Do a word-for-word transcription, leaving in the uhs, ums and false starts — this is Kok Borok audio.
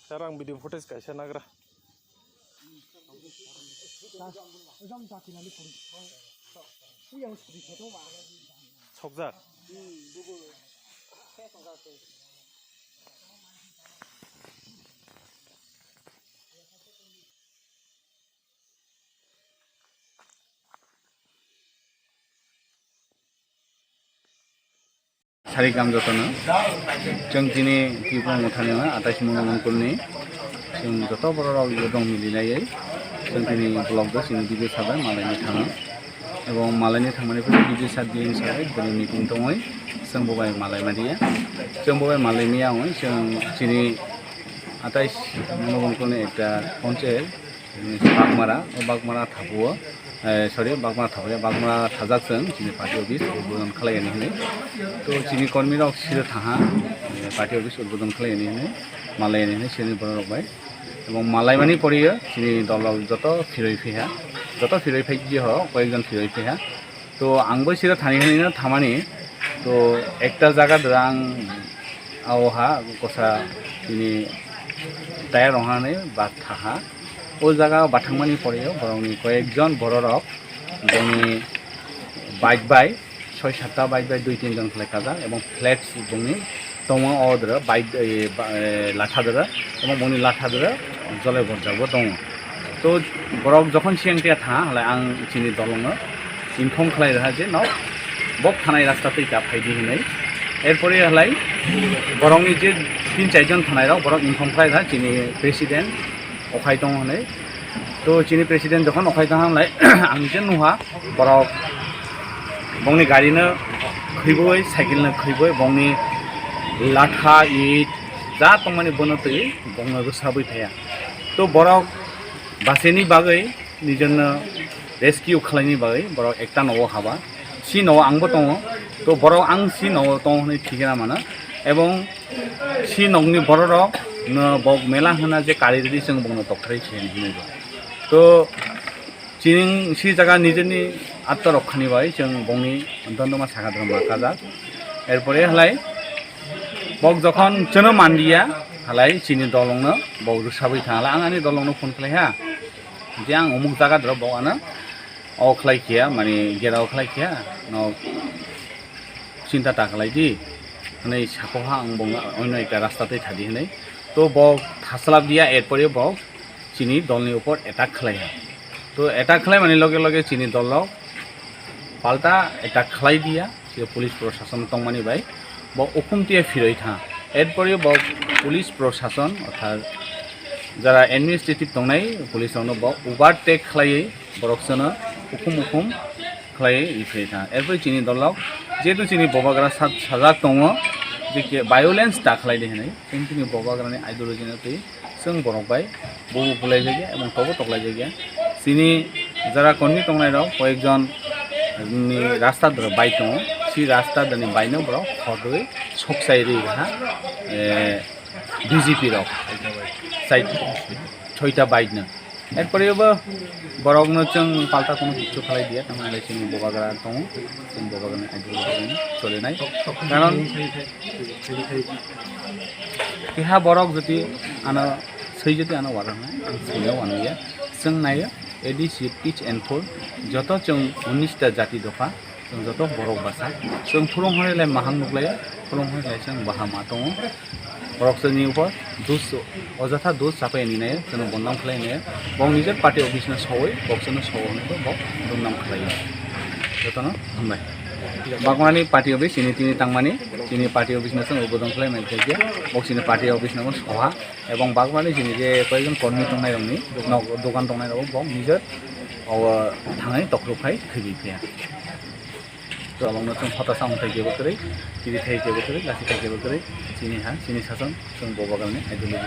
Sir, ang video footage kaisa nagra. Sokjak. Sarik ang jotono. Chwng chini Tripura Mothani no atais Mungla Mungkul ni chwng joto borok rok yo dong mili laiwi chwng chini vlog do chini video sabai malai ni thango. Ebong malai ni thangmani pore video sat di hinwi sabai bini meeting tongwi chwng bo bai malai ma diya. Chwng bo bai malai miya wngwi chwng chini atais Mungla Mungkul ni ekta ponchayat Bagmara, o Bagmara thapuo, eh, sorry, Bagmara thapuo, Bagmara thajak chwng chini party office udbodon khlaiyani hinwi. To chini kormi rok siro thaha, eh, party office udbodon khlaiyani hinwi, malaiyani hinwi chini borok rok bai. Ebong malaimani poriyo chini dol rok joto phiroi phiha, joto phiroi phai ho, koyekjon phiroi phiha. To ang bo siro thani hinwi no thamani. To ekta jaga dwrang ao ha kosa chini tayar rong hani ba thaha. O jaga bathangmani pore borokni koyekjon bororok bongni bike bai soi satta bike bai dui tin jon khlai kajak ebong flex bongni tongo o dwra bike, eh, ba, eh, latha dwra ebong bongni latha dwra jole borjak bo tongo. To borok jokhon siyang tiya tha halai ang chini dolongno inform khlai rwha je no bok thanai rasta twi ta phaidi hinwi. Erpore halai borokni je tin char jon thanai rok borok inform khlai rwha chini president okhai tongo hinwi. To chini president jokhon okhai tong halai ang je nuha borok bongni gari no khwiboi cycle no khwiboi bongni latha it ja tongmani bono twi bongno rwsabwi phaiya. To borok bachini bagwi nijorno rescue khlaini bagwi borok ekta nogo haba. Si nogo angbo tongo. To borok ang si nogo tongo hwnwi thikna mano. Ebong si nokni bororok no bok mela hwna je kari rwdi chwng bongno tokthrai se hinwi bo. To chini si jaga nijeni atto rokhani bai chwng bongni dondoma sakha dondoma kajak. Erpore halai bok jokhon chwno manliya halai chini dolongno bok rwsabwi thang halai ang ani dolongno phone khlai ha. Je ang umuk jaga doro bo ano o khlai khiya, mani gera o khlai khiya, no chinta ta khlai di, hwnwi sako ha ang bo oino ekta rasta twi thadi hwnwi. To bo thaslap diya, erpore bo chini dolni upor attack khlai ha. To attack khlai mani loge loge chini dol rok palta attack khlai diya. Je police prosason tongmani bai bo ukhum tiya phiroi tha. Erpore bo police prosason orthat jara administrative tongnai police rokno bo overtake khlaiwi borok sono ukhum ukhum khlaiwi phiroi tha. Erpore chini dolok jehetu chini bobagra sa-, sajak tongo je ke violence ta khlai di hinwi, chini bobagrani ideology no twi chwng borok bai bubu bulaijagya ebong tobo toklaijagya. Chini jara kormi tongnai rok koyekjon ni rasta doro bai tongo. Si rasta dani baino borok khorwi sokchai rwi ha, eh, B J P rok sai soita bike no. Erpore bo borokno chwng palta kono kichu khalai diya, tamni chini bobagra tongo, chini bobagrani ideology solinai. Karon Keha borok jodi ano swi jodi ano waranai, ang swino wanliya. Chwng naio A D C pitch and food, joto chwng unis ta jati dopha, chwng joto borok basa. Chwng phulung hwnwi lai mahang nuklaio, phulung hwnwi lai chwng bahama tongo. Borok chwngni upor dus, ojatha dus chapai ni naio, chwngno bondam khlai naio. Bong nijor party office no sowoi, bok chwngno sowo hwnwi bo bok bondam khlaio. Jotono hambai. Bagmani party office chini tini tangmani, chini party office no chwng ubodan khlai mai khe, bok chini party office no soha, ebong bagmani chini je koyekjon kormi tongnai rokni, nok dogan tongnai rok bok nijor o thangwi tokrok khai khibwi phiya. Tolong no chwng hota samung thai kebo kwrwi, tini thai kebo kwrwi, lasi thai kebo kwrwi, chini ha, chini sason, chwng bobagrani ideology.